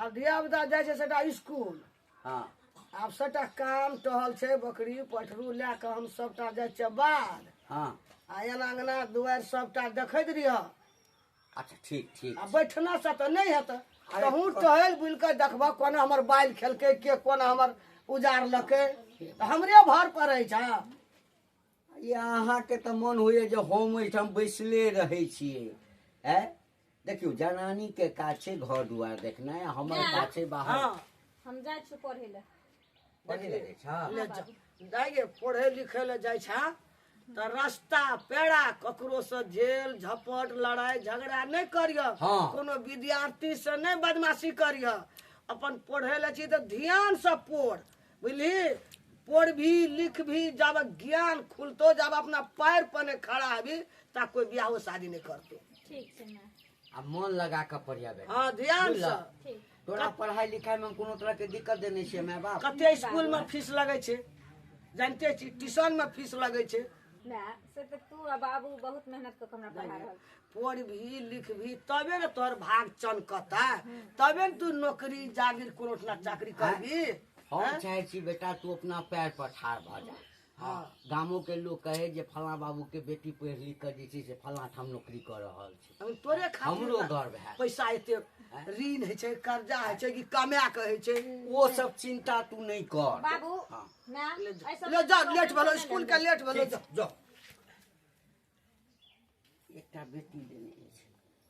आब धिया पुता जाइ छै सबटा स्कूल। हाँ। आब सबटा काम टहल छै, बकरी पठरू लए कऽ हम सबटा जाइ छियै बाध। हाँ। आ एना अंगना दुआरि सबटा देखैत रहिह। अच्छा ठीक ठीक। आ बैठना से तऽ नहि हेतै, अरे तहूँ टहल बुलि कऽ देखबह कोना हमर बालि खेलकै, के कोना हमर उजाड़लकै, तऽ हमरे भर पड़ै छै। ये अहाँके तऽ मन होइए जे हम एहिठाम बैसले रहै छियै। आँय देखियौ, जनानीके काज छै घर दुआर देखनाइ, आ हमर काज छै बाहर। हाँ। हम जाइ छी पढ़ै लए। पढ़ै लए जाइ छह? ले जा। दाइ गे, पढ़ै लिखै लए जाइ छह तऽ रास्ता पेड़ा ककरो से झेल झपट लड़ाई झगड़ा नहि करिह। हाँ। कोनो विद्यार्थी से नहि बदमाशी करिह। अपन पढ़ै लए छी तऽ ध्यान से पढ़, बुझली? पढ़ भी लिख भी, जब ज्ञान खुलतो, जब अपना पैर पर नहि खड़ा हेबी ता कोई बियाहो शादी नहि करतो। ठीक छै माय। आ मन लगा कऽ पढ़िया बेटा। हाँ, ध्यान से। बुझलह? ठीक। तोरा पढ़ाई लिखाई में कोनो तरह के दिक्कत देने छियै माय बाप? कते स्कूल में फीस लगै छै जानते छी, ट्यूशन में फीस लगै छै। माय से तऽ तू आ बाबू बहुत मेहनत कऽ के हमरा पढ़ा रहल छी। पढ़ भी लिख भी तबे ने तोहर भाग चमकता, तबे ने तू नौकरी जागीर कोनो ठना चाकरी करबी। हम चाहै छी बेटा तू अपना पैर पर ठाढ़ भऽ जा। हाँ, गामो के लोग कहे जे फलां बाबू के बेटी पढ़ि लिख कऽ जे छै से फलां ठाम नौकरी कऽ रहल छै। हम तोरे खातिर हमरो ने गर्व हैत। पैसा एते ऋण होइ छै, कर्जा होइ छै कि कमाए के होइ छै, ओ सब चिंता तू नहि कर। बाबू, हाँ। माय, ले जा। एहि सब ले जा, लेट भेलो, नहि स्कूल लेबै। के लेट भेलो, ठीक, जा। जाओ। एकटा बेटी देने अछि,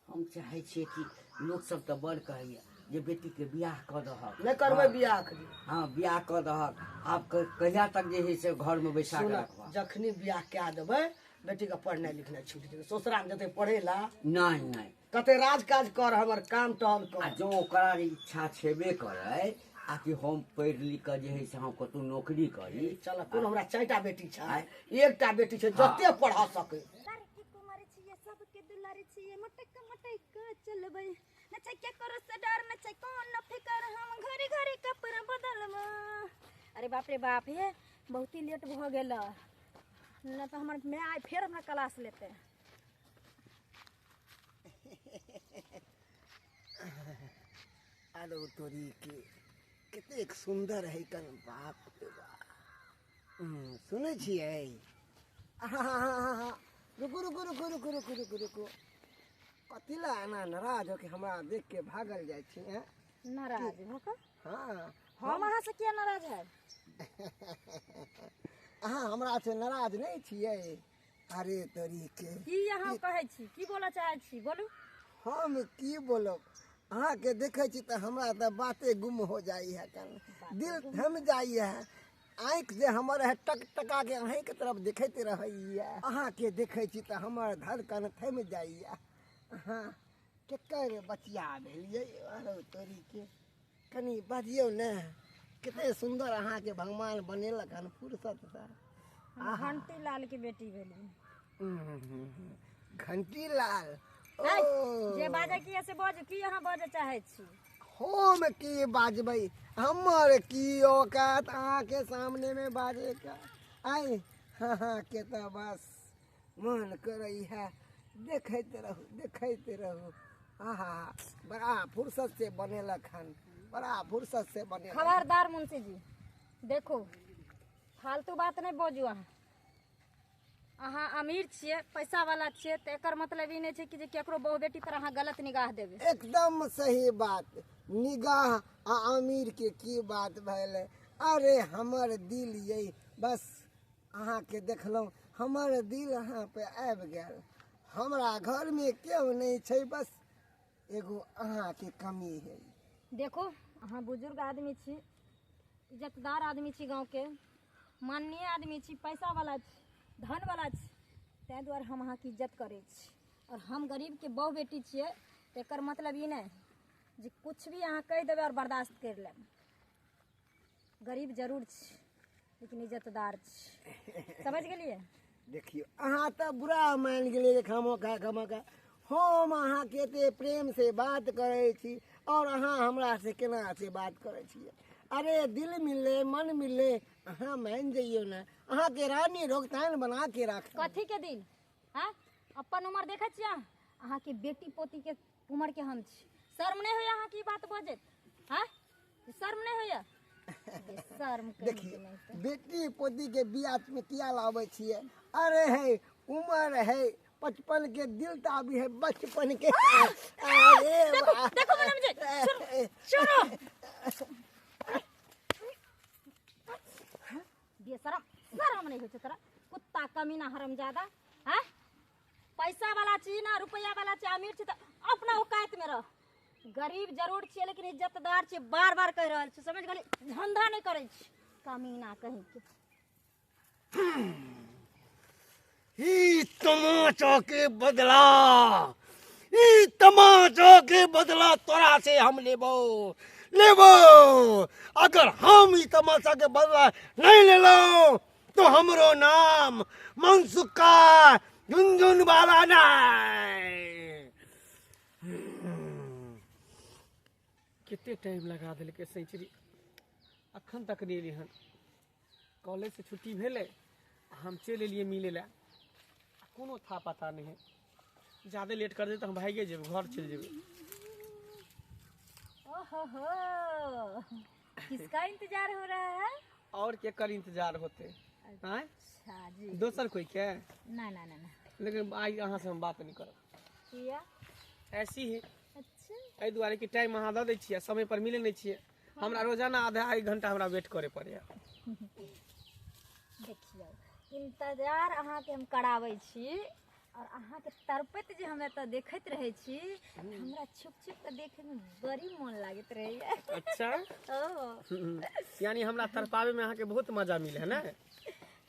हम चाहै छियै कि लोक सब तऽ बड़ कहैया जे बेटीके बियाह कऽ दहक। नहि करबै हाँ। बियाह एखनी। हाँ, बियाह कऽ दहक। आब कहिया तक जे है से घरमे बैसा कऽ सुनऽ, रखबह? जखनी बियाह कए देबै बेटीके पढ़नाइ लिखनाइ छुटि जेतै, ससुरामे जेतै पढ़ै ला। नहि नहि। कते राज काज कर, हमर काम टहल कर। आ जँ ओकरा इच्छा छेबे करै आ कि हम पढ़ि लिख कऽ जे है से हम कतहु नौकरी करी। चल, कोनो हमरा चारिटा बेटी छै, आँय? एकटा बेटी छै जते पढ़ा सकै। लड़की कुमार छियै, सबके दुलार छियै, मटक मटक कऽ चलबै, न छै केकरो से डर, न छै कोनो फिकर, हम घड़ी घड़ी कपड़ा बदलबै। अरे बाप रे बाप, हे बहुत ही लेट भऽ गेल, न तऽ हमर माय आइ फेर हमरा क्लास लेतै। आरो तोरी के कतेक सुन्दर है कन, बाप रे बाप। सुनै छियै? आहा, रुकू रुकू रुकू रुकू रुकू रुकू रुकू, कथी लए एना नाराज होके हमरा देख के भागल जाइ छी? हैं? नाराज भऽ कऽ? हाँ। हम अहाँ से किया नाराज है? अहाँ हमरा से नाराज नहि छियै? अरे तोरी के, की अहाँ कहै छी, की बोलऽ चाहै छी, बोलू। हम की बोलब, अहाँके देखै छी तऽ हमरा तऽ बाते गुम हो जाइ है, कन दिल थम जाइ है, आँखि जे हमर है टक टका के अहीँके तरफ देखैत रहैया। अहाँके देखै छी तऽ हमर धड़कन थमि जाइया। अहाँ केकर बचिया भेलियै? अरे तोरी के, कनि बजियौ ने, कते सुन्दर अहाँके भगवान बनेलक हन फुर्सतसँ। हम घंटी लाल के बेटी भेली। घंटी लाल? है, ओ जे बाजै की है से बाजू, की अहाँ बाजऽ चाहै छी? हम की बाजबै, हमर की औकात अहाँके सामनेमे बाजैके? आइ अहाँके तऽ बस मन करै है देखैत रहू, देखैत रहू। आहा, बड़ा फुर्सत से बनेलक हन, बड़ा फुर्सत से बनेलक। खबरदार मुंशी जी, देखो फालतू बात नहि बाजू। अहाँ अमीर छियै, पैसा वाला छियै, तऽ एकर मतलब ई नहि छै कि जे केकरो बहु बेटी पर अहाँ गलत निगाह देबै। एकदम सही बात। निगाह आ अमीर के की बात भेलै? अरे हमर दिल ये बस अहाँके देखलहुँ, हमर दिल अहाँ पे आबि गेल। हमरा घरमे केओ नहि छै, बस एगो अहाँके कमी है। देखो, अहाँ बुजुर्ग आदमी छी, इज्जतदार आदमी छी, गाँवके माननीय आदमी छी, पैसा वाला छी, धन वाला छी, ताहि दुआरे हम अहाँके इज्जत करै छी। और हम गरीबके बहु बेटी छियै, तऽ एकर मतलब ई नहि जे कुछ भी अहाँ कहि देबै और बर्दाश्त करि लेब। गरीब जरूर छी लेकिन इज्जतदार छी, समझ गेलियै? देखियौ, अहाँ तऽ बुरा मानि गेलियै खामोखा खामोखा। हम अहाँके एते प्रेम से बात करै छी और अहाँ हमरा से केना से बात करै छियै? अरे दिल मिललै, मन मिललै, अहाँ मानि जइयौ ने, अहाँके रानी रोगतान बना के राखब। कथी के दिल? आँय, अपन उमर देखै छियै अहाँ? अहाँके बेटी पोती के उमर के हम छी, शर्म नहि होइया अहाँके ई बात बजैत? हाँ शर्म नहीं होइए? शर्म कहीं के देखिए नहीं तऽ। बेटी पोती के बियाह में किया लाबै छियै? अरे है उम्र है 55 के, दिल तऽ अभी है बचपन के। अरे देखो वाह। देखो मैडम जी, सुनो सुनो, बेशरम, शर्म नहीं होइ छै तोरा, कुत्ता कमीना हरामजादा। हाँ पैसा वाला छी ना, रुपया वाला छी, अमीर छी तऽ अपना औकात में रह। गरीब जरूर छियै लेकिन इज्जतदार छियै, बार बार कहि रहल छी, समझ गेली? धंधा नहीं करै छी कमीना कहीं के। ई तमाचा के बदला, ई तमाचा के बदला तोरा से हम लेबो लेबो। अगर हम ई तमाचा के बदला नहीं लेलो तो हमरो नाम मनसुख का झुनझुन वाला नहीं। कते टाइम लगा देलकै सेंचुरी, अखन तक नहि एलै हन। कॉलेज से छुट्टी भेलै, हम चलि एलियै मिलै लए, कोनो था पता नहीं है। ज्यादा लेट कर दे तऽ हम भागिए जेबै, घर चलि जेबै। ओहो हो, किसका इंतजार हो रहा है? और केकर इंतजार होते? आँय? अच्छा जी। दोसर कोई के? ना ना ना ना। लेकिन आइ अहाँ से हम बात नहीं करब। किया? ऐसी ही। अच्छा। एहि दुआरे कि टाइम अहाँ दऽ दै छियै, समय पर मिलै नहि छियै। हमरा रोजाना आधा एक घंटा हमरा वेट करे पड़ैया। देखियौ, इंतजार अहाँके हम कराबै छी और अहाँके तड़पैत जे हम एतऽ देखैत रहै छी, हमरा छुप छुप कऽ देखैमे बड़ी मोन लागैत रहैया। अच्छा। ओ यानी हमरा तड़पाबै में अहाँके बहुत मजा मिले है ने?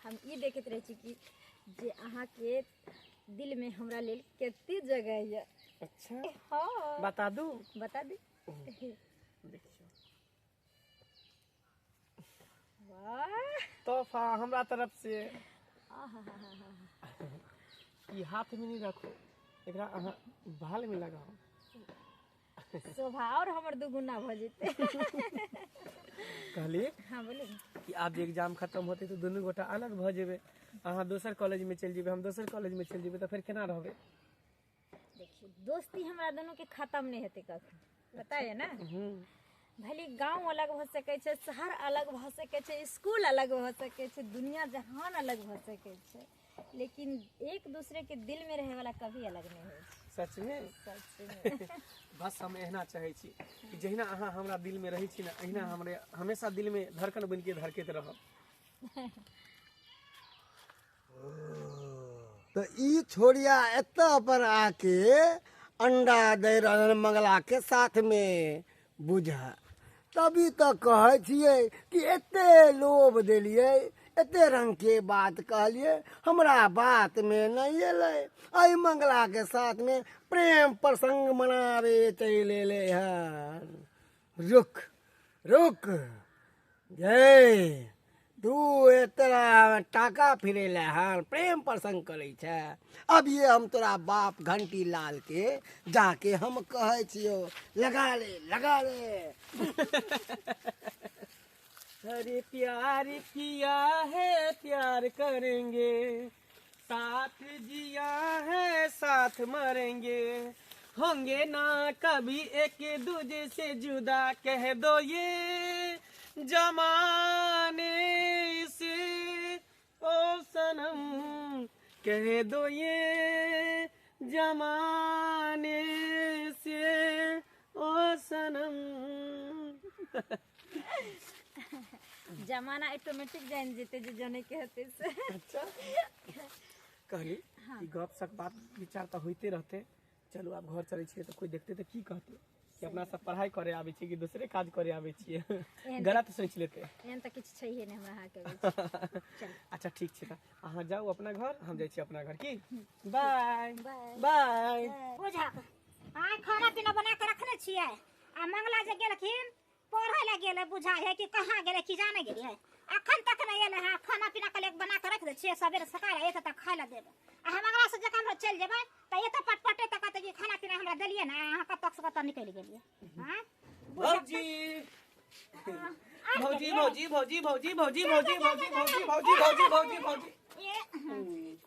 हम ई देखैत रहै छी कि जे अहाँके दिल में हमरा लेल कते जगह यऽ। अच्छा। हाँ। बता दू? बता दी। देखियौ। वाह, तोहफा हमरा तरफ से। आहाहाहा। ई हाथ में नहीं रखो, एकरा अहाँ बाल में लगाओ। शोभा और हमर दुगुना भऽ जेतै। कहली हाँ बोलू। कि आब जे एग्जाम खत्म होते तऽ दुनू गोटा अलग भऽ जेबै, अहाँ दोसर कॉलेज में चलि जेबै, हम दोसर कॉलेज में चलि जेबै, तऽ फेर केना रहबै? देखियौ, दोस्ती हमरा दुनू के खत्म नहि हेतै कखनो, पता है ना? भले गांव अलग भऽ सकै छै, शहर अलग भऽ सकै छै, स्कूल अलग भऽ सकै छै, दुनिया जहान अलग भऽ सकै छै, लेकिन एक दूसरे के दिल में रहे वाला कभी अलग नहीं होइ छै। सच में? सच में। बस हम एहना चाहै छी कि जहिना अहाँ हमरा दिल में रहै छी ना, अहिना हमरे हमेशा दिल में धड़कन बनि के धड़कैत रहब। तऽ ई छोड़िया एतऽ पर आके अंडा दै रहल मंगला के साथ में, बुझा तभी तऽ कहै छियै कि एते लोभ देलियै, एते रंग के बात कहलियै, हमरा बात में नहीं एलै। एहि मंगला के साथ में प्रेम प्रसंग मनावे चलि एलै हन। रुक रुक जय, तू एतरा टाका फिरेले हन, प्रेम प्रसंग करै छै। अब ये हम तोरा बाप घंटी लाल के जाके हम कहै छियौ, लगा ले लगा ले। अरे प्यार किया है प्यार करेंगे, साथ जिया है साथ मरेंगे, होंगे ना कभी एक दूजे से जुदा, कह दो ये जमाने से ओ सनम, कह दो ये जमाने से ओ सनम। जमाना ऑटोमेटिक जानि जेतै जे जनै के हेतै से। अच्छा कहली कि गप सप बात विचार तऽ होइते रहते। चलू आब घर चलै छियै तऽ कोई देखते तऽ की कहते कि अपना सब पढ़ाई करे आबै छियै कि दोसरे काज करे आबै छियै, गलत सोचि लेते। एहन तऽ किछु छैहे नहि हमरा अहाँके बीच। अच्छा ठीक छै, तऽ अहाँ जाउ अपना घर, हम जाइ छी अपना घर। की बाय बाय। बाय। बुझा आइ खाना पीना बना के रखने छियै आ मंगला जे गेलखिन पढ़ै लए गेलै, बुझा है कि कहाँ गेलै कि जाने गेलियै, अखन तक नहि एलै हँ। खाना पीना के बना के रख दै छियै, सबेरे सकाल एतऽ तक खाय लए देबै आ हम मंगला से जकाँ हमरा चलि जेबै तऽ एतऽ पटपटे तऽ कहतै कि खाना पीना हमरा देलियै ने, अहाँ कतऽ से कतऽ निकलि गेलियै। आँय भौजी भौजी भौजी भौजी भौजी भौजी भौजी भौजी भौजी भौजी भौजी भौजी भौजी,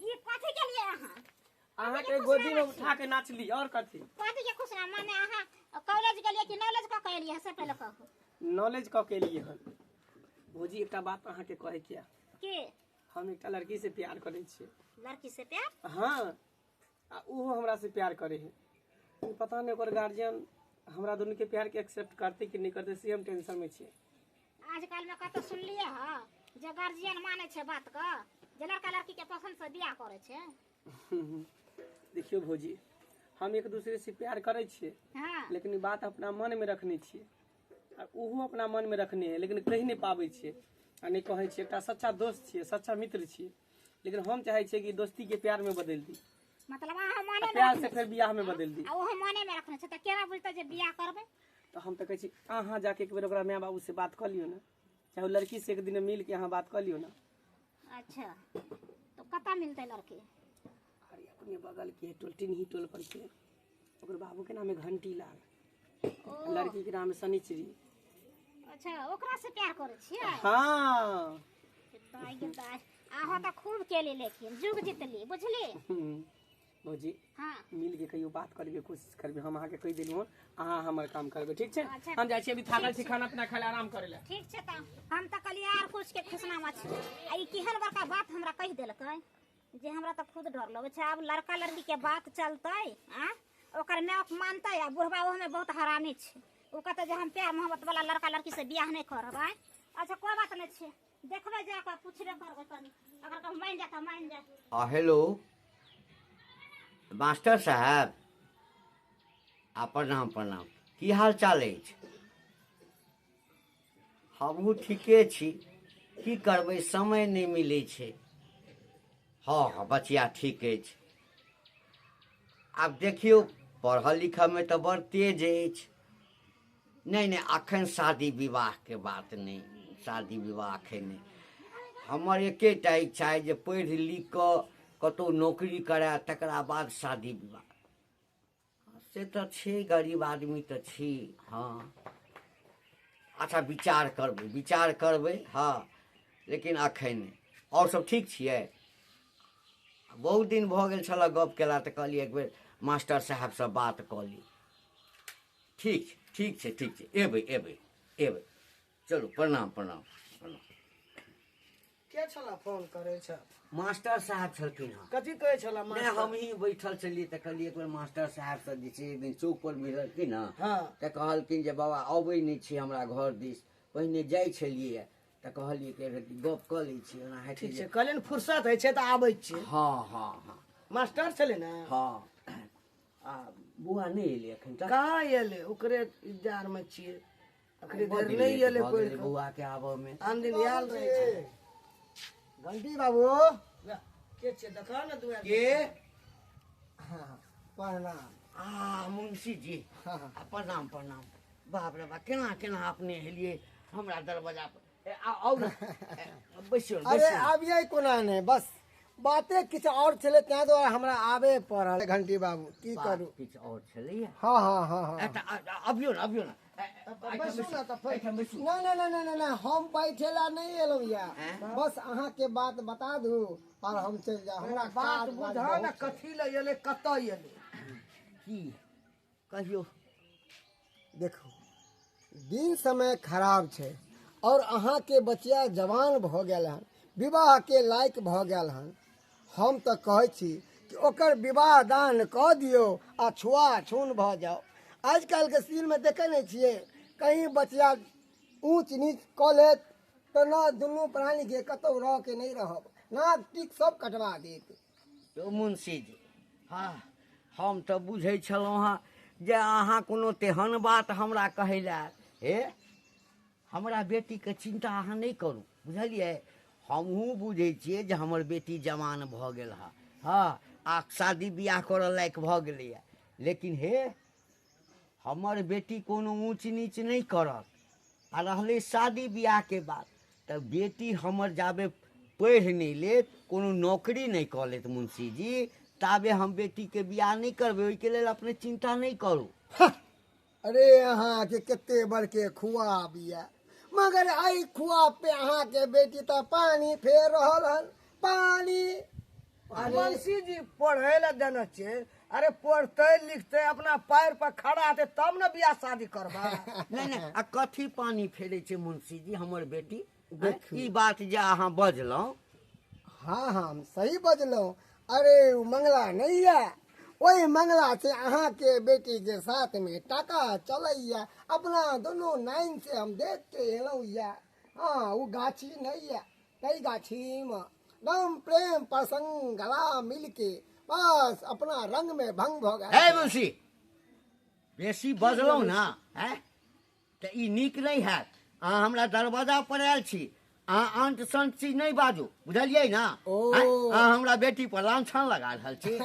ई कथी केलियै अहाँ? अहाँ के गोदी में उठा के नाचली और कथी? कथी के खुश ना, माने अहाँ कॉलेज गेलियै कि नॉलेज कऽ के एलियै से पहिले कहू। नॉलेज कऽ के एलियै हन। भौजी, एकटा बात अहाँके कहैके यऽ। की? हम एकटा लड़की से प्यार करै छियै। लड़की से प्यार? हाँ, आ ओहो हमरा से प्यार करे है। पता नहीं ओकर गार्जियन हमरा दुनू के प्यार के एक्सेप्ट करते कि नहीं करते, से हम टेंशन में छियै। आजकल में कतौ सुनलियै हँ जे गार्जियन मानै छै बात के, जे लड़का लड़की के पसंद से बियाह करै छै? देखियौ भौजी, हम एक दूसरे से प्यार करै छियै। हाँ। लेकिन ई बात अपना मन में रखने छियै आ ओहो अपना मन में रखने है, लेकिन कहि नहि पाबै छियै आ नहि कहै छियै। एकटा सच्चा दोस्त छियै, सच्चा मित्र छियै, लेकिन हम चाहै छियै कि दोस्ती के प्यार में बदलि दी। मतलब अहाँ मने में प्यार से रखने फेर बियाह में बदलि दी। आ ओहो मने में रखने छै तऽ केना बुझतै जे बियाह करबै? तऽ हम तऽ कहै छी अहाँ जाके एक बेर ओकरा माय बाबू से बात कऽ लियौ ने, चाहे ओ लड़की से एक दिन मिल के अहाँ बात कऽ लियौ ने। अच्छा, तो कतऽ मिलतै लड़की? अरे अपने बगल के टोल, टिनही टोल पर के। ओकर बाबू के नाम है घंटी लाल, लड़की के नाम है शनिचरी। अच्छा, ओकरा से प्यार करै छियै? हाँ। दाइ गे दाइ, अहाँ तऽ खूब केली, लेकिन जुग जीतली, बुझली। भौजी। हाँ। मिल के कहियो बात करबे, कोशिश करबे। हम अहाँके कहि देलहुँ हन, अहाँ हमर काम करबै, ठीक छै? अच्छा। हम जाइ छी, अभी थाकल छी, खाना पीना खाय लए, आराम करै लए। ठीक छै। तऽ हम तऽ कहलियै आर कुछ के खुशनामा छै, आ ई केहन बड़का बात हमरा कहि देलकै जे हमरा तऽ खुद डर लगै छै। आब लड़का लड़की के बात चलतै आ ओकर माय बाप मानतै? आ बुढ़बा ओहोमे बहुत हरामी छै, ओ कहतै जे हम प्यार मोहब्बत वाला लड़का लड़की से बियाह नहि करब। आँय, अच्छा, कोइ बात नहि छै, देखबै, जा कऽ पुछबे करबै कनि, अगर कहूँ मानि जाय तऽ मानि जाय। आ हेलो, मास्टर साहब, आ प्रणाम प्रणाम। की हाल चाल अछि? हमहूँ ठीके छी। की करबै, समय नहि मिलै छै। हँ हँ, बचिया ठीक अछि। आब देखियौ, पढ़ऽ लिखऽमे तऽ बड़ तेज अछि। नहि नहि, एखन शादी विवाहके बात नहि, शादी विवाह एखन नहि। हमर एकेटा इच्छा अइ जे पढ़ि लिख कऽ कतहु नौकरी करए, तकरा बाद शादी विवाह। से तऽ छै, गरीब आदमी तऽ छी। हँ, अच्छा, विचार करबै, विचार करबै। हँ, लेकिन एखन नहि। आओर सब ठीक छियै? बहुत दिन भऽ गेल छलए गप केला, तऽ कहलियै एक बेर मास्टर साहेबसँ बात कऽ ली। ठीक छै, ठीक छै, ठीक छै। एबै एबै एबै। चलू, प्रणाम प्रणाम प्रणाम। के छला फोन करै छ? मास्टर साहब छलखिन हँ। कथी कहै छला नहि मास्टर? हमही बैठल छलियै तऽ कहलियै एक बेर मास्टर साहबसँ जे छै, एक दिन चौक पर मिललखिन हँ। हाँ। तऽ कहलखिन जे बाबा अबै नहि छी हमरा घर दिस, पहिने जाइ छलियै। तऽ कहलियै कि एक रत्ती गप कऽ लै छी, ओना हेतै ठीक जे छै, कहलियै ने फुर्सत होइ छै तऽ आबै छियै। हँ हँ हँ। मास्टर छलै ने? हँ। आ बौआ नहि एलै एखन तक? कहाँ एलै, ओकरे इंतजार मे छियै। अखनी बड्ड देर नहि लेट एलै। भऽ पढ़ि गेलै कऽ बौआके आबऽमे। आन दिन आयल रहै छै। घंटी बाबू। के छियै, देखा ने दुआरि। के? हाँ, प्रणाम। आ मुंशी जी। हाँ, हाँ। आ प्रणाम प्रणाम। बाप रे बाप, केना केना अपने एलियै हमरा दरवाजा पर? ए, आउ ने, ए, बैसियौ ने, अरे बैसियौ ने। आबियै कोना नहि, बस बाते किछु आओर छलै, ताहि दुआरे हमरा आबे पड़ल। घंटी बाबू, की बात करू? किछु आओर छलैया? हँ हँ हँ हँ। ए, तऽ अबियौ ने, अबियौ ने। ए, ए, बैसू ने तऽ फेर। एहिठाम बैसू। नहि नहि नहि नहि नहि, हम बैठे ला नहि एलहुँ यऽ। आँय? बस अहाँके बात बता दू और हम चलि जाउ, हमरा बात काज बाज बुझा बहुत ने छै। कथी लए एलै, कतऽ एलै? की कहियौ? देखू, दिन समय खराब छै और अहाँके बचिया जवान भऽ गेल हन, विवाहके लायक भऽ गेल हन। हम तऽ कहै छी कि ओकर विवाह दान कऽ दियौ आ छुआ छून भऽ जाउ। आजकलके सीनमे देखै नहि छियै, कहीं बचिया ऊँच नीच कऽ लेत तऽ ने दुनू प्राणीके कतहु रहके नहि रहब, नाक टीक सब कटवा देत। यौ मुंशी जी, हँ, हम तऽ बुझै छलहुँ हँ जे अहाँ कोनो तेहन बात हमरा कहै लए आयल। हे, हमरा बेटीके चिन्ता अहाँ नहि करू, बुझलियै? हमहूँ बुझै छियै जे हमर बेटी जवान भऽ गेल हँ, हँ, आ शादी बियाह करऽ लायक भऽ गेलैए। लेकिन हे, हमर बेटी कोनो ऊँच नीच नहि करत। आ रहलै शादी बियाहके बात, तऽ बेटी हमर जाबे पढ़ि नहि लेत, कोनो नौकरी नहि कऽ लेत मुंशीजी, ताबे हम बेटीके बियाह नहि करबै। ओहिके लेल अपने चिन्ता नहि करू। अरे अहाँके कते बड़के खुआब यऽ, मगर एहि खुआब पे अहाँके बेटी तऽ पानी फेर रहल हन, पानी। मुंशी जी, पढ़ै लए देने छियै अरे पढ़ते लिखते अपना पैर पर खड़ा हेतै तब ने बियाह शादी करबै। नहि नहि, आ कथी पानी फेरै छै मुंशी जी हमर बेटी? ई बात जे अहाँ बजलहुँ। हाँ हम सही बजलहुँ। अरे ओ मंगला नहीं है, ओहि मंगला से अहाँ के बेटी के साथ में टाका चलैया, अपना दोनों नाइन से हम देख के एलहुँ या। हाँ वो गाछी नहीं है, कई गाछी में एकदम प्रेम प्रसंग गला मिल के बस अपना रंग में भंग भ गेल। हे मुंशी, बेसी बजलहुँ ना हैं तऽ ई नीक नहि हैत। अहाँ हमरा दरवाजा पर आयल छी, अहाँ अंत संत चीज नहि बाजू, बुझलियै ना? ओ। अहाँ हमरा बेटी पर लांछन लगा रहल छी।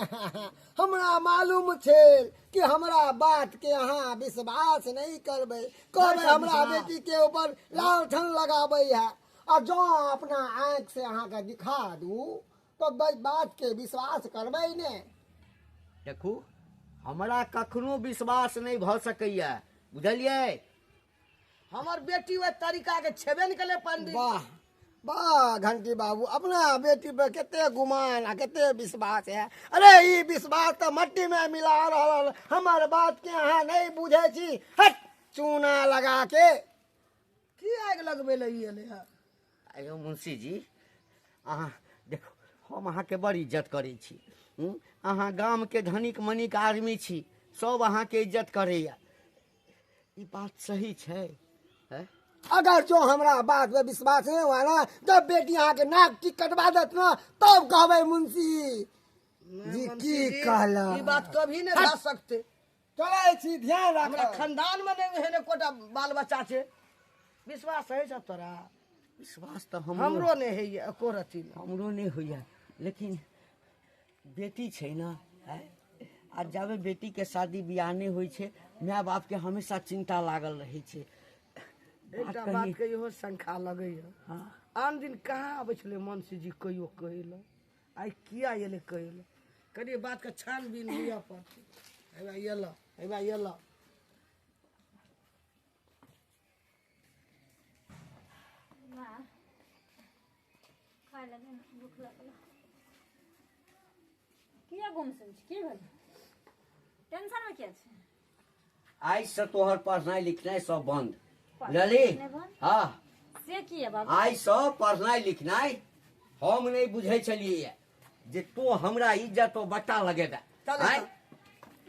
हमरा मालूम छल कि हमरा बात के अहाँ विश्वास नहीं करबै, कहबै हमरा बेटी के ऊपर लालठन लगाबै है, आ जँ अपना आँखि से अहाँके दिखा दू तो बात के विश्वास करबै ने। देखू, हमरा कखनो विश्वास नहि भऽ सकैया, बुझलियै? हमर बेटी ओहि तरीका के छेबे नहि केलै पंडित। वाह वाह घंटी बाबू, अपना बेटी पर कते गुमान आ कते विश्वास है। अरे ई विश्वास तऽ मट्टी में मिला रहल, हमर बात के अहाँ नहीं बुझै छी। हट चूना लगा के की आगि लगबै लए ई एलै हँ? आयो मुंशी जी, अहाँ देखो, हम अहाँके बड़ इज्जत करै छी। अहाँ गामके धनिक मनिक आदमी छी, सब अहाँके इज्जत करैया। ई बात सही छै? अगर जो हमरा बात पे विश्वास नहीं हुआ ना, जब बेटी अहाँ के नाक टिक कटवा देत ना, तब कहबै मुंशी जी की कहला। ई बात कभी नहीं भऽ सकते। चलै छी, ध्यान राख। हमरा खानदान में नहीं एहन एकोटा बाल बच्चा छै। विश्वास है सब तोरा? विश्वास तऽ हमरो नहीं होइए एको रत्ती। हमरो नहीं होइए, लेकिन बेटी छै ना, आ जाबे बेटी के शादी बियाह नहि होइ छै, माय बाप के हमेशा चिंता लागल रहै छै। एकटा बात के इहो शंका लगैए, आन दिन कहाँ आबै छलै मुंशी जी कहियो कहै लए, आइ किया एलै कहै लए? कनि बात के छानबीन लिअ पड़तै। हेबा एलऽ, हेबा एलऽ। खाय लए भूख लागल। किया गुमसुम छी? की भेल? टेंशन में किया छी? आइ से तोहर पढ़नाइ लिखनाइ सब बंद, बुझली? हाँ। से किया बाबू? आइ से पढ़नाइ लिखनाइ हम नहि बुझै छलियै जे तू हमरा इज्जत बट्टा लगेबे।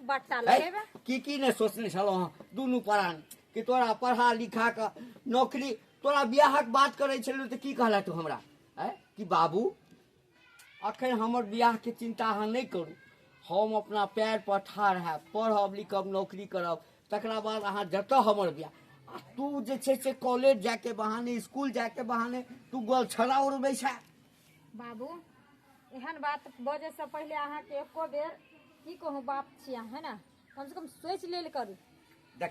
बट्टा लगेबे? की की ने सोचने छलहुँ दुनू प्राण कि तोरा पढ़ा लिखा कऽ नौकरी, तोरा बियाहक बात करै छलहुँ तऽ की कहला तू हमरा? कि बाबू अखन हमर बियाहके चिंता अहाँ नहि करू, हम अपना पैर पर ठाढ़ हैब, पढ़ब लिखब, नौकरी करब, तकरा बाद अहाँ जतऽ हमर बियाह। आ तू जे छै से कॉलेज जायके बहाने, स्कूल जायके बहाने तू गलछड़ा उड़बै छै। बाबू एहन बात बजैसँ पहिले अहाँके एको बेर की कहू, बाप छी अहाँ, है ना? कम से कम सोचि लेल करू।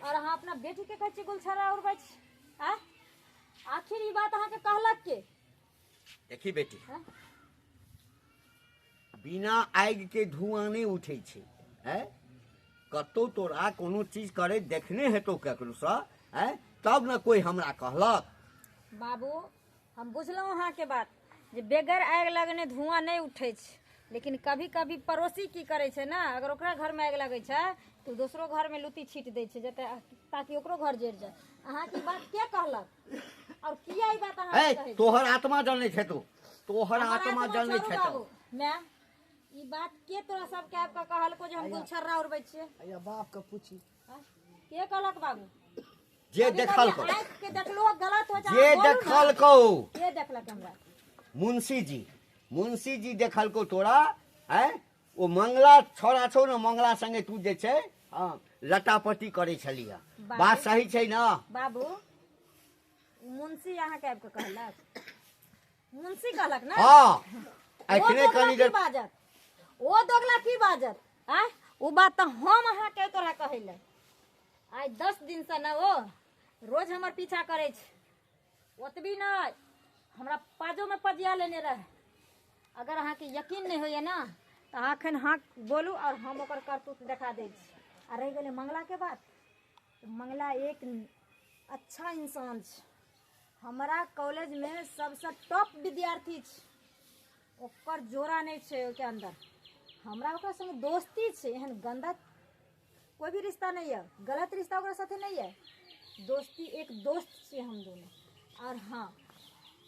और अहाँ अपना बेटी के कहै छी गुलछड़ा उड़बै छी? आँय, आखिर ई बात अहाँके कहलक के? देखी बेटी, बिना आगि के धुआं नहि उठै छै। कतौ तोरा कोनो चीज करे देखने हेतौ ककरोसँ, तब ने कोइ हमरा कहलक। बाबू हम बुझलहुँ अहाँके बात जे बेगर आगि लगने धुआं नहि उठै छै, लेकिन कभी कभी पड़ोसी की करै छै ने, अगर ओकरा घरमे आगि लगै छै तऽ दोसरो घरमे लुत्ती छीट दै छै जतऽ, ताकि ओकरो घर जरि जाय। अहाँके बात के कहलक और किया ई बात अहाँ कहै? तोहर आत्मा जनै छै, तू तोहर आत्मा जनै छै। माय, ई बात के तोरा सबके आबि कऽ कहलको जे हम गुलछर्रा उड़बै छियै? अया बाप के पूछी। के कहलक बाबू? जे देखलको, के देखलो गलत हो जाए, जे देखलको। के देखलक हमरा? मुंशी जी, मुंशी जी देखलको तोरा। ओ मंगला छोरा छौ ने, मंगला संगे तू जे छै लटापटी करै छलिह। बात सही छै ना बाबू? मुंशी अहाँके आबि कऽ कहलक? मुंशी कहलक ना? हाँ। एखने कनी देर बाजत ओ दोगला की बाजत? आँय, ओ बात तऽ हम अहाँके तोरा कहै लए आइ 10 दिनसँ ने ओ रोज हमर पीछा करै छै। ओतबी नहि, हमरा पाजोमे पजिया लेने रहै। अगर अहाँके यकीन नहि होइए ना तऽ अहाँ एखन हाँ बोलू और हम ओकर करतूत देखा दै छी। आ रहि गेलै मंगलाके बात, तऽ मंगला एक अच्छा इंसान छै, हमरा कॉलेजमे सबसँ टॉप विद्यार्थी छै, ओकर जोड़ा नहि छै ओहिके अन्दर। हमरा ओकरा संगे दोस्ती छै, एहन गंदा कोई भी रिश्ता नहीं है, गलत रिश्ता ओकरा साथे नहीं है। दोस्ती एक दोस्त छियै हम दोनों। और हाँ,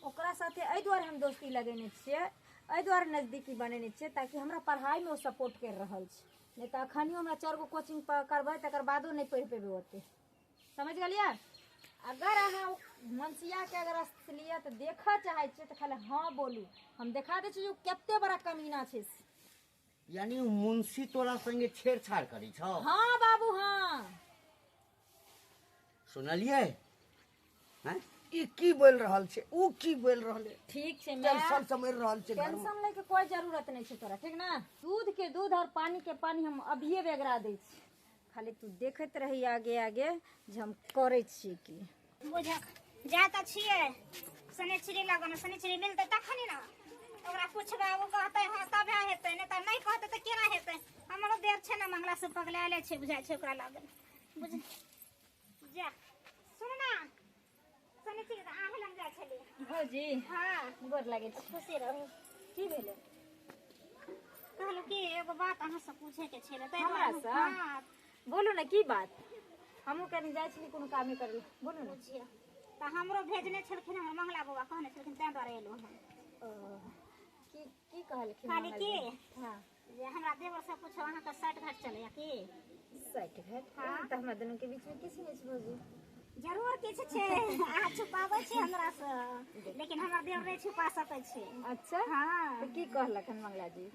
ओकरा साथे एहि दुआरे हम दोस्ती लगेने छियै, एहि दुआरे नजदीकी बनेने छियै ताकि हमरा पढ़ाइमे ओ सपोर्ट करि रहल छै। नहि तऽ अखनियो हमरा 4 गो कोचिंग करबै तकर बादो नहि पढ़ि पेबै ओते। समझ गेलियै? अगर अहाँ मनसियाके अगर असलियत देखऽ चाहै छियै तऽ खाली हाँ बोलू, हम देखा दै छी जे ओ कते बड़ा कमीना छै। यानी उ मुंशी तोरा संगे छेड़छाड़ करै छौ? हाँ बाबू हाँ। सुनलियै? हैं? ई की बोल रहल छै, उ की बोल रहल है? ठीक छै माय, टेंशन से मरि रहल छै घरमे। टेंशन लैके कोई जरूरत नहीं छै तोरा, ठीक ना? दूध के दूध और पानी के पानी हम अभिये बेगरा दै छी, खाली तू देखैत रही आगे आगे जे हम करै छियै की। बुझक जा तऽ छियै शनिचरी लगन, शनिचरी मिलतै तखनी ने ओकरा पुछबै, ओ कहतै हँ तबे हेतै, नहि तऽ नहि कहतै तऽ केना हेतै। हमरो देर छै ने, मंगला से पगलायले छै बुझाइ छै ओकरा लगन। बुझ जा सुन ना, शनिचरी तऽ अहाँ लग जाइ छलियै। भौजी हँ गोर लागै छी। खुशी रहू। की भेलै? कहलहुँ कि एगो बात अहाँसँ पूछैके छलै ताहि हमरा दुआरे। सँ? हँ बोलू ने की बात? हमहूँ कनि जाइ छली कोनो कामे करै लए, बोलू ने। बुझियौ तऽ हमरो भेजने छलखिन हमर मंगला बौआ, कहने छलखिन ताहि दुआरे एलहुँ हँ। ओ, की की कहलखिन खाली मंगल की जी? हाँ जे हमरा देवरसँ पूछो अहाँके साठि घाट चलैया की? साठि घाट? हाँ। तऽ हमरा दुनू के बीच में किछु नहि छै भौजी। जरूर किछु छै, अहाँ छुपाबै छी हमरासँ, लेकिन हमर देवर नहि छुपा सकै छै। अच्छा हाँ तऽ की कहलक हन मंगला जी?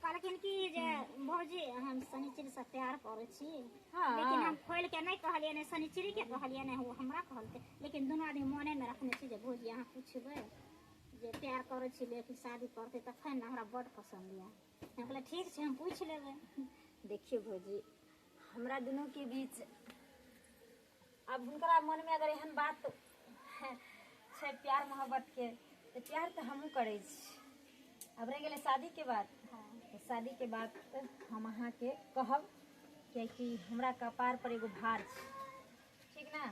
कहलखिन कि जे भौजी हम शनिचरी से प्यार करै छी। हाँ। लेकिन हम खोलि के नहि कहलियै, नहि शनिचरी के कहलियै, नहि ओ हमरा कहलकै, लेकिन दुनू आदमी मोनेमे रखने छी जे भौजी अहाँ पुछबै जे प्यार करै छी, लेकिन शादी करतै तखन ने, हमरा बड्ड पसन्द यऽ। हम कहलियै ठीक छै, हम पूछि लेबै। देखियौ भौजी, हमरा दुनू के बीच आब हुनकरा मनमे अगर एहन बात छै प्यार मोहब्बत के, तऽ प्यार तऽ हमहूँ करै छी। आब रहि गेलै शादीके बात, तऽ शादीके बात हम अहाँके कहब, कियाकि हमरा कपार पर एगो भार छै, ठीक ना?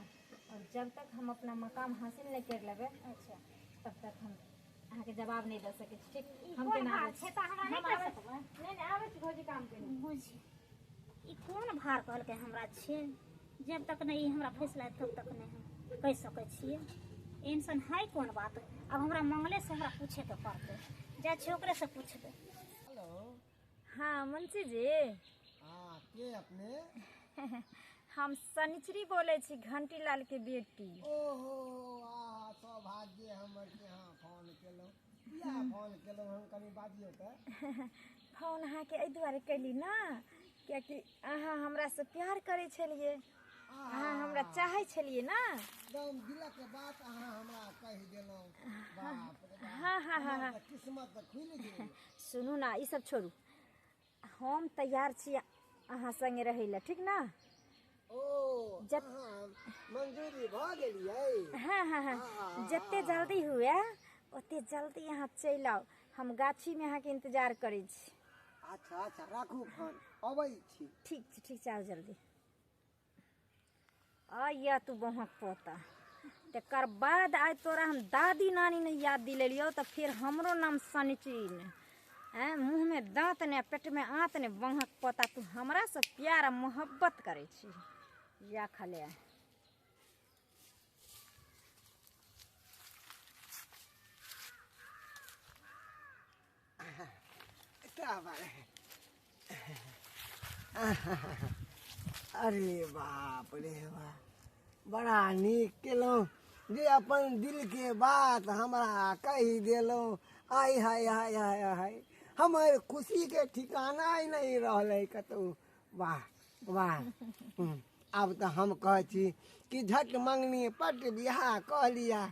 और जब तक हम अपना मकाम हासिल नहि करि लेबै। अच्छा। तब तक हम अहाँके जवाब नहि दऽ सकै छी, ठीक? ई हम कोन केना भार आबै छै छी? तऽ हमरा नहि हम कहि आबै सकबै? नहि नहि, आबै छी भौजी, काम करि। बुझ ई कोन भार कहलकै हमरा छै, जब तक नहि ई हमरा फैसला तब तक नहि हम कहि सकै छियै। एहन सन है कोन बात? आब हमरा मंगले से हमरा पूछेके पड़तै, जाइ छियै ओकरे से पूछबै। हेलो। हाँ मुंशी जी। हाँ, के अपने? हम शनिचरी बोलै छी, घंटीलाल के बेटी। ओहो, आहा, सौभाग्य हमर कि अहाँ फोन केलहुँ। किया फोन केलहुँ हम, कनि बाजियौ तऽ। फोन अहाँके एहि दुआरे कैली ना कियाकि अहाँ हमरासँ प्यार करै छलियै, अहाँ हमरा चाहै छलियै ना। एकदम दिलक बात अहाँ हमरा कहि देलहुँ, बाप रे बाप। हाँ हाँ हाँ हमर हाँ तऽ किस्मत तऽ खुलि गेल। सुनू ना, ई सब छोड़ू, हम तैयार छी अहाँ संगे रहै लए, ठीक ना? ओ जब अहाँ मंजूरी भऽ गेलियै? हाँ हाँ हाँ, जते जल्दी हुए ओते जल्दी अहाँ चलि आउ, हम गाछीमे अहाँके इंतजार करै छी। अच्छा अच्छा, राखू फोन, अबै छी। ठीक छै, ठीक छै, आउ जल्दी। आइया तू बहक पोता, तकर बाद आइ तोरा हम दादी नानी ने याद दिलेलियौ तऽ फेर हमरो नाम शनिचरी ने। आँय, मुँहमे दाँत ने पेटमे आँत ने, बहक पोता, तू हमरासँ प्यार आ मोहब्बत करै छी या खले। क्या बात है, अरे बाप रे बाप, बड़ा नीक केलहुँ जे अपन दिलके बात हमरा कहि देलहुँ। आय हाय हाय हाय हाय, हमर खुशीके ठिकाना ही नहि रहलै कतहु। वाह वाह। आब तऽ हम कहै छी कि झट मंगनी पट बियाह कऽ लिअ,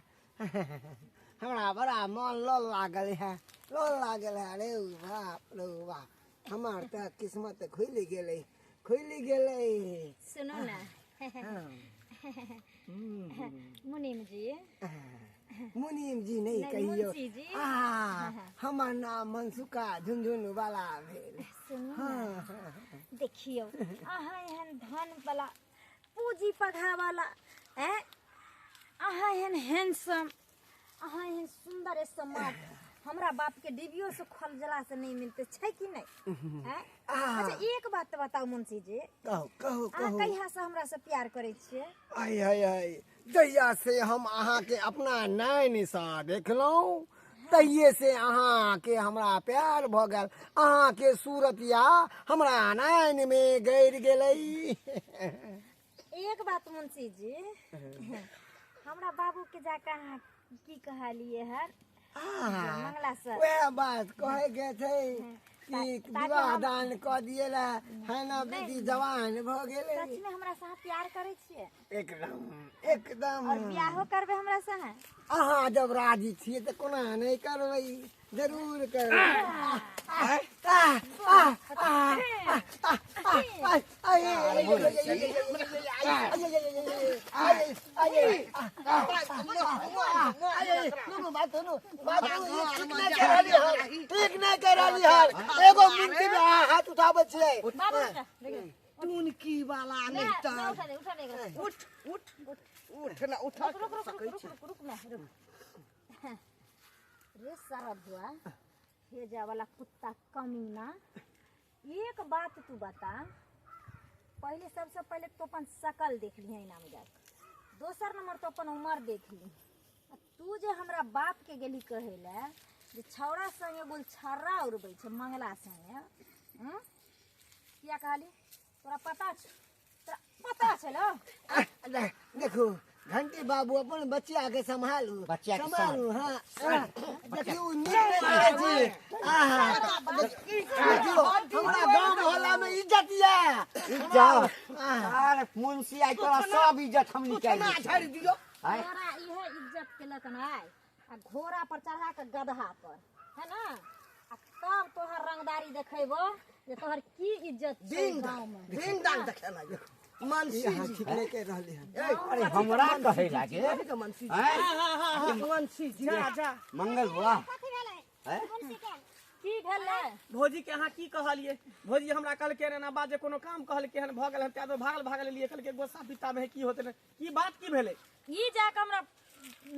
हमरा बड़ा मन लल लागल है, लल लागल है। अरे बाप रे बाप, हमर तऽ किस्मत खुलि गेलै, खुलि गेलै। सुनू ने। हाँ। मुनीम जी। मुनीम जी नहि नहि, कहियौ। मुंशी जी। आ हमर नाम मनसुखा झुनझुन वाला भेल। सुनू ने। हाँ। देखियौ, अहाँ एहन धन वाला, पूँजी पघा वाला, ऐं अहाँ एहन हैंडसम, अहाँ एहन सुन्दर स्मार्ट, हमरा बाप के डिबियो से खलजला से नहीं मिलते छै कि नहीं? हैं? अच्छा एक बात बताउ मुंशी जी, कहू कहू अहाँ कहू। कहिया से हमरा से प्यार करै छियै? आय आय आय, जहिया से हम अहाँके अपना नैनसँ देखलहुँ तहिये से अहाँके हमरा प्यार भऽ गेल। अहाँके सूरतिया हमरा नैनमे गड़ि गेलै। एक बात मुंशी जी, हमरा बाबू के जाके अहाँ की कहलिए हन? मंगला सर वएह बात कहे के छै कि विवाह दान कऽ दिए ला है ना, बेटी जवान भऽ गेलै। सच में हमरा से अहाँ प्यार करै छियै? एकदम एकदम। और बियाहो करबै हमरा से? अहाँ जब राजी छियै तऽ कोना नहि करबै, जरूर करबै। ठीक नहि कहि रहली हन, एगो मिनटी में अहाँ हाथ उठाबै छियै। बाबू उठा, देखियौ। टुनकी वाला नहि, नहीं नहि, तऽ उठा दे, उठा दे एकरा। उठ उठ उठ ना, उठा रुक रुक रुक सकै रुक छी। रुक रुक ना रुक रे सरधुआ, भेजा वाला कुत्ता कमीना, एक बात तू बता पहले, सबसे पहले तो अपन शकल देख ली इनाम जाके, दोसर नंबर तो अपन उम्र देख ली। आ तू जे हमरा बाप के गेली कहे ला जे छौड़ा संगे गुलछर्रा उड़बै छै मंगला संगे, हम्म? किया कहली? तोरा पता छौ? तोरा पता छलो? देखू घंटी बाबू, अपन बच्चिया के सम्हालू, बच्चिया के सम्हालू। हाँ देखियौ, नीक नहि करै छी आहा। देखियौ हमरा गाँव मोहल्ला में इज्जत यऽ। इज्जत? अरे मुंशी, आइ तोरा सब इज्जत हम निकालि ना दै झाड़ि दियौ। आँय? तोरा इहे इज्जत केलक न आइ, आ घोड़ा पर चढ़ा के गदहा पर है ना, आ तब तोहर रंगदारी देखेबो जे तोहर की इज्जत छै दिन गाँव में। दिन दान देखेना मनसी अहाँ जी। ठीक नहि कहि रहली हन। अरे हमरा कहै लागे? मनसी जी, आँय? मनसी जी। जा जा। मंगल बुआ कथी भेलै आँय? मुंशी के? की भेलै भौजी के अहाँ की कहलिए? भौजी हमरा कहलकै हन एना बात, जे कोनो काम कहलकै हन भऽ गेल हन, तें भागल भागल एलियै। कहलकै गोस्सा पित्ता में की होतै ने, की बात की भेलै? ई जाके हमरा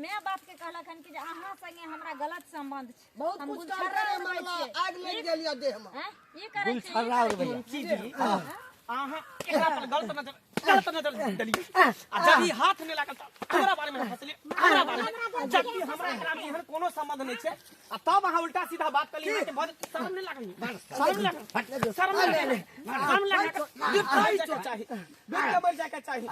my बाप के कहलक हन कि जे अहाँ संगे हमरा गलत संबंध छै, बहुत हम कुछ गुलछर्रा कहलकै रे उड़बै मंगला, छियै। आगि लागि गेल यऽ देह में। हैं? ई करै छियै, ई गुलछर्रा करै उड़बैया। मुंशी जी, अहाँ एकरा पर गलत नजर देलियै, आ जब ई हाथ नहि लागल तऽ हमरा बारे में फसलियै, हमरा बारे में, जबकि हमरा एकरा में एहन कोनो संबंध नहि छै, आ तब अहाँ उल्टा सीधा बात कलियै। अहाँके भऽ शर्म नहि लागल? शर्म लागल? शर्म नहि लागल? शर्म लागल? मरि जायके चाही, बिलकुल मरि जायके चाही।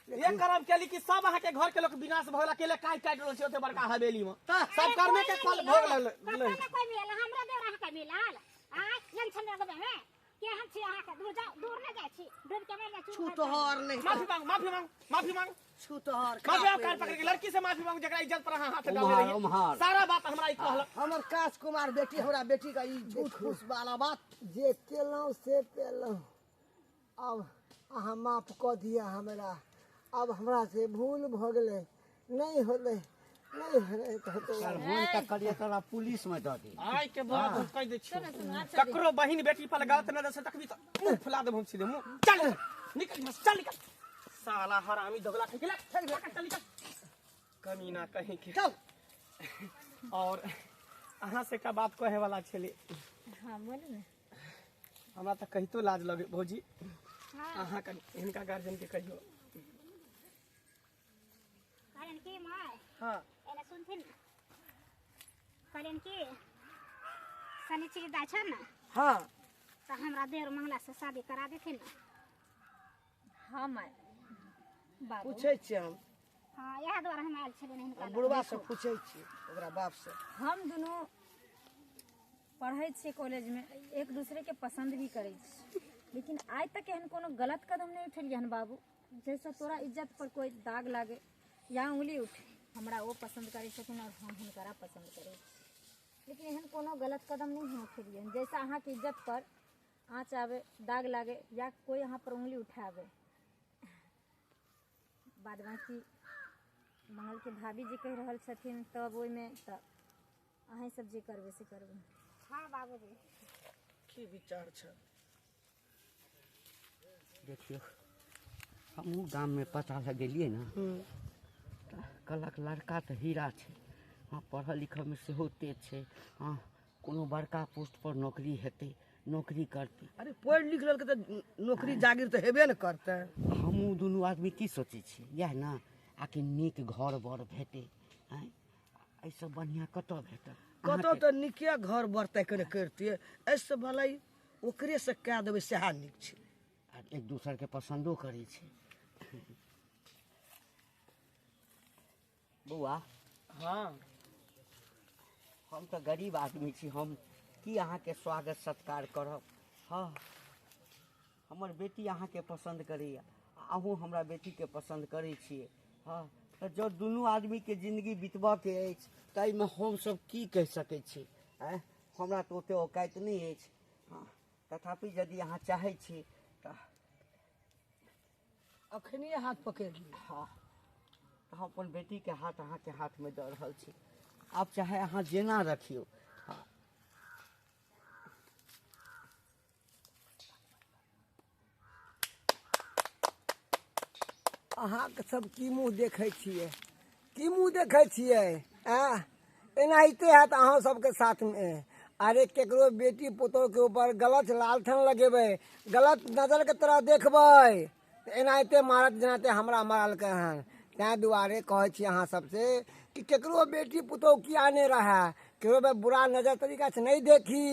एक करम केली कि सब अहाँके घर के लोक विनाश भऽ गेल। अकेले काटि काटि रहल छै ओते बड़का हवेली में, सब कर्मे के फल भऽ गेल। कतऽ ने कोइ मिलल, हमरा देवर अहाँके मिलल? आँय यन छन लगबै में केहन छी अहाँके? दूर जाउ, दूर नहि जाइ छी, डूबि के मरि जाइ छी। छूतहर नहीं। माफी मांग, माफी मांग, माफी मांग। छूतहर। माफी मांग, कान पकड़ के लड़की से माफी मांग, जकरा इज्जत पर अहाँ हाथ डालने उम्हार, रहियै। उम्हार। सारा बात हमरा ई कहलक हमर काश कुमार बेटी, हमरा बेटी का ई झूठ फूस वाला बात। जे केलहुँ से केलहुँ, आब अहाँ माफ कऽ दिअ हमरा। आब हमरा से भूल भऽ गेलै, नहि होलै, नहि होलै तऽ होतै। चल, हम तऽ कहलियै तोरा पुलिस में दऽ दी। आइ के बाद हम कहि दै छियौ, ककरो बहिन बेटी पर गलत नजर से तकबी तऽ मुंह फुला देब हम सीधे मुंह। चल निकल यहाँ से, चल निकल साला हरामी दोगला कहीं के, चल चल निकल कमीना कहीं के। चल। और अहाँ से का बात कहे वाला छलै। हाँ बोलू ने। हमरा तऽ कहितो लाज लगे भौजी। अहाँ कनि हिनका गार्जियन के कहियो। कहलनि की माय? हाँ। एने सुनथिन, कहलनि की शनिचरी दाइ छ ने? हाँ। तऽ हमरा देर मंगला से शादी करा देथिन ने। हाँ माय, बाबू पूछै छियै हम। हाँ, इएह दुआरे हम आयल छलियनि हिनका लग। बुढ़वा से पूछै छियै, ओकरा बाप से। हम दुनू पढ़ै छियै कॉलेजमे, एक दूसरे के पसंद भी करै छी, लेकिन आइ तक एहन कोनो गलत कदम नहि उठेलियै हन बाबू जैसे तोरा इज्जत पर कोई दाग लागे या उंगली उठे। हमरा ओ पसंद करै छथिन और हम हुनकरा पसंद करै छी, लेकिन एहन कोनो गलत कदम नहि हम उठेलियै हन जैसे अहाँके इज्जत पर आँच आवे, दाग लागे या कोई अहाँ पर उंगली उठावे। बाद बाकी मंगल के भाभी जी कहि रहल छथिन तब ओहिमे तऽ अहीं सब जे करबै से करबै। हाँ बाबूजी। की विचार छै? देखियौ, हमहूँ गाममे पता लगेलियै ने तऽ कहलक लड़का तऽ हीरा छै, हँ, पढ़ऽ लिखऽमे सेहो तेज छै। हँ, कोनो बड़का पोस्टपर नौकरी हेतै, नौकरी करतै। अरे पढ़ि लिख लेलकै तऽ नौकरी जागीर तऽ हेबे ने करतै। हमहूँ दुनू आदमी की सोचै छियै, इएह ने, आकि नीक घर बर भेटै। आँय, एहिसँ बढ़िआँ कतऽ भेटत? कतौ तऽ नीके घर बर ताकि ने करितियै, एहिसँ भलाई ओकरेसँ कए देबै सएह नीक छै। आ एक दोसरके पसन्दो करै छै। बौआ। हँ। हम तऽ गरीब आदमी छी, हम की अहाँके स्वागत सत्कार करब? हँ, हमर बेटी अहाँके पसन्द करैए, अहूँ हमरा बेटीके पसन्द करै छियै। हँ, तऽ जँ दुनू आदमीके जिन्दगी बितबऽके अछि ताहिमे हमसब की कहि सकै छी? आँय, हमरा तऽ ओतेक औकाति नहि अछि। हँ, तथापि यदि अहाँ चाहै छी तऽ अखनिए हाथ पकड़ि लिअ। हँ, तऽ हम अपन बेटीके हाथ अहाँके हाथमे दऽ रहल छी, आब चाहे अहाँ जेना रखियौ। हँ, अहाँके सब की मुँह देखै छियै, की मुँह देखै छियै? आँय, एनाहिते हैत अहाँ सबके साथमे। अरे केकरो बेटी पुतोहके ऊपर गलत लालठन लगेबै, गलत नजरके तरह देखबै तऽ एनाहिते मारत जेनाहिते हमरा मारलकै हन। ताहि दुआरे कहै छी अहाँ सबसे कि केकरो बेटी पुतोहु किया नहि रहए, केकरो पे बुरा नजर तरीकासँ नहि देखी।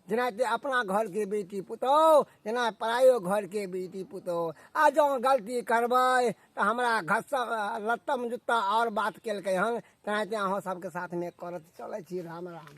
जेनाहिते अपना घरके बेटी पुतोहु, तेना परायो घरके बेटी पुतोहु। आ जँ गलती करबै तऽ हमरा घस्सा लत्तम जुत्ता आओर बात केलकै हन, तेनाहिते अहाँ सबके साथमे करत। चलै छी, राम राम।